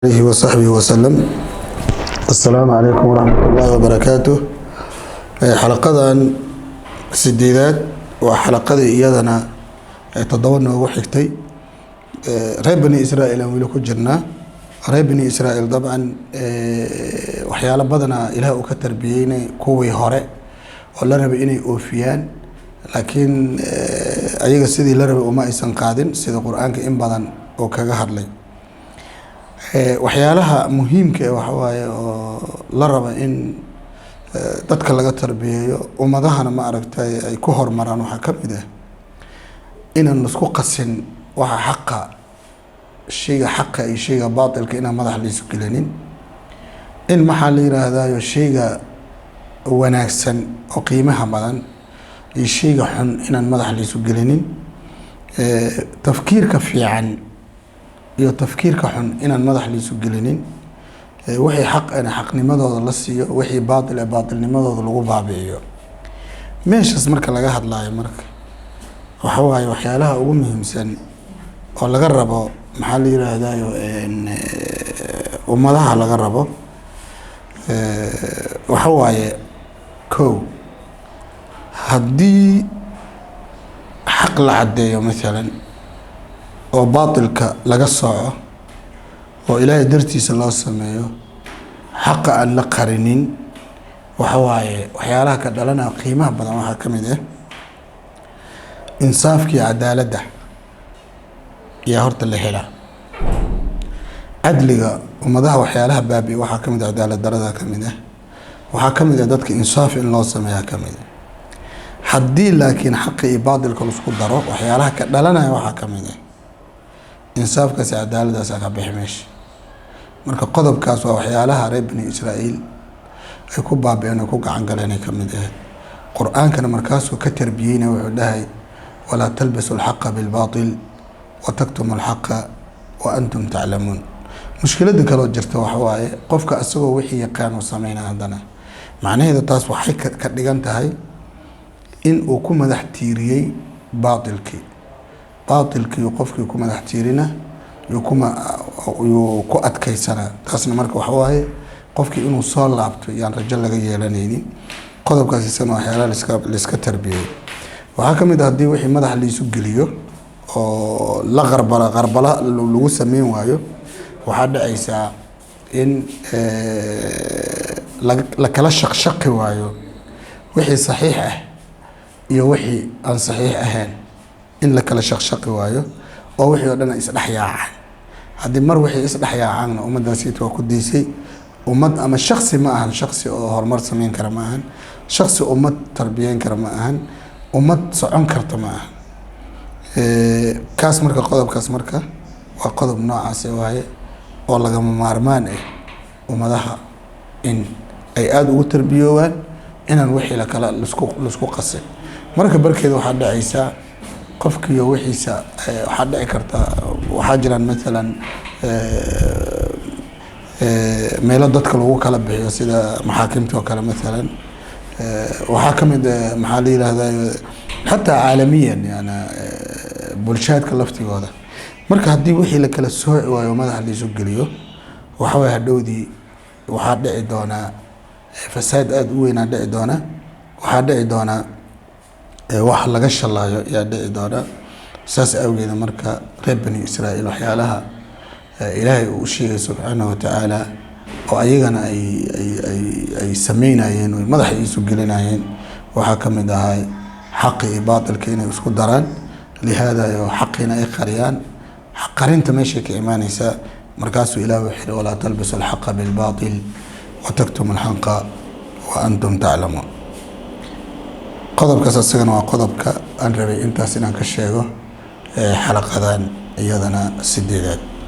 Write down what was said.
Alihi wasaxbihi wasalam. Assalaamu calaykum waraxmat ullaahi wabarakaatuh. Xalaqadan sideedaad waa xalaqadii iyadana toddoba noogu xigtay. Reer Bani Israa'iil aan weli ku jirnaa. Reer Bani Israa'iil dabcan waxyaalo badanaa Ilaah uu ka tarbiyeynay kuwii hore oo la rabay inay oofiyaan, laakiin ayaga sidii la rabay uma aysan qaadin, sida Qur-aanka in badan oo kaga hadlay. Waxyaalaha muhiimka e waxa waaye oo la raba in dadka laga tarbiyeeyo, ummadahana ma aragtay ay ku horumaraan, waxaa ka mid ah inaan laisku qasin waxa xaqa, shayga xaqa iyo shayga baatilka inaan madax laisu gelinin, in maxaa la yiraahdayo shayga wanaagsan oo qiimaha badan iyo shayga xun inaan madax laisu gelinin, tafkiirka fiican iyo tafkiirka xun inaan madax laisu gelinin, wixii xaq ana xaqnimadooda la siiyo, wixii baatil ee baatilnimadooda lagu baabi'iyo. Meeshaas marka laga hadlaayo, marka waxa waaye waxyaalaha ugu muhiimsan oo laga rabo, maxaa la yiraahdayo, ummadaha laga rabo waxa waaye: kow, haddii xaq la caddeeyo mathalan oo baatilka laga sooco oo Ilaahay dartiisa loo sameeyo, xaqa aan la qarinin, waxa waaye waxyaalaha ka dhalanaya qiimaha badan waxaa ka mid ah insaafkii, cadaaladda ayaa horta la helaa. Cadliga ummadaha waxyaalaha baabi waxaa ka mid ah cadaalad darada ka mid ah, waxaa ka mid ah dadka insaaf in loo sameeyaa ka mid ah. Haddii laakiin xaqa iyo baatilka laisku daro, waxyaalaha ka dhalanaya waxaa ka mid ah insaafkaasi, cadaaladaasa ka bixi meesha. Marka qodobkaas waa waxyaalaha reer Bani Israa'iil ay ku baabi'een oo ku gacan galeen ay ka mid ahayd. Qur-aankana markaasuu ka tarbiyeyna wuxuu dhahay: "Walaa talbisu alxaqa bilbaatil wa taktumu alxaqa wa antum taclamuun." Mushkiladda kaloo jirta waxa waaye qofka isagoo wixii yaqaan uu sameynaa haddana, macnaheedu taas waxay ka dhigan tahay in uu ku madax tiiriyey baatilkii. Baatilkii qofkii ku madax tiirina yuu ku adkaysanaa. Taasna marka waxa waaye qofkii inuu soo laabto yaan rajo laga yeelanaynin. Qodobkaas isagana waxyaalaha laiska tarbiyey waxaa ka mid ah haddii wixii madaxa laisu geliyo oo la qarbala qarbala lagu sameyn waayo, waxaa dhacaysaa in la kala shaqshaqi waayo wixii saxiix ah iyo wixii aan saxiix ahayn, in la kala shaqshaqi waayo oo wixii oo dhan ay isdhex yaacaan. Haddii mar wixii isdhex yaacaanna, ummaddaasiit waa ku daysay. Ummad ama shaksi ma ahan, shaksi oo horumar sameyn kara ma ahan, shaksi ummad tarbiyeyn kara ma ahan, ummad socon karta ma ahan kaas. Marka qodobkaas marka waa qodob noocaasi waaye oo lagama maarmaan ah ummadaha in ay aada ugu tarbiyoobaan inaan wixii lakala laisku qasin. Marka barkeeda waxaa dhacaysaa qofkiiyo wixiisa, waxaa dhici karta, waxaa jiraan mathalan meelo dadka lagu kala bixiyo sida maxaakimta oo kale mathalan. Waxaa ka mid maxaa la yihahdaa, xataa caalamiyan yani bulshaadka laftigooda. Marka haddii wixii la kala sooci waayo, madaxa laisu geliyo, waxa waye hadhowdii waxaa dhici doonaa fasaad aada u weynaa dhici doona, waxaa dhici doonaa wax laga shalaayo yaa dhici doona. Saas awgeeda marka reer Bani Israa'iil waxyaalaha Ilaahay uu u sheegay subxaanahu watacaala oo ayagana ay sameynayeen oo madaxa isu gelinayeen waxaa ka mid ahay xaqi iyo baatilka inay isku daraan, lihaada xaqiina ay qariyaan. Qarinta meeshay ka imaaneysaa. Markaasuu Ilaah wuxuu yihi: "Walaa talbisu alxaqa bilbaatil wa taktumu alxaqa wa antum taclamuun." Qodobkaas isagana waa qodobka aan rabay intaas inaan ka sheego xalaqadan iyadana sideedaad.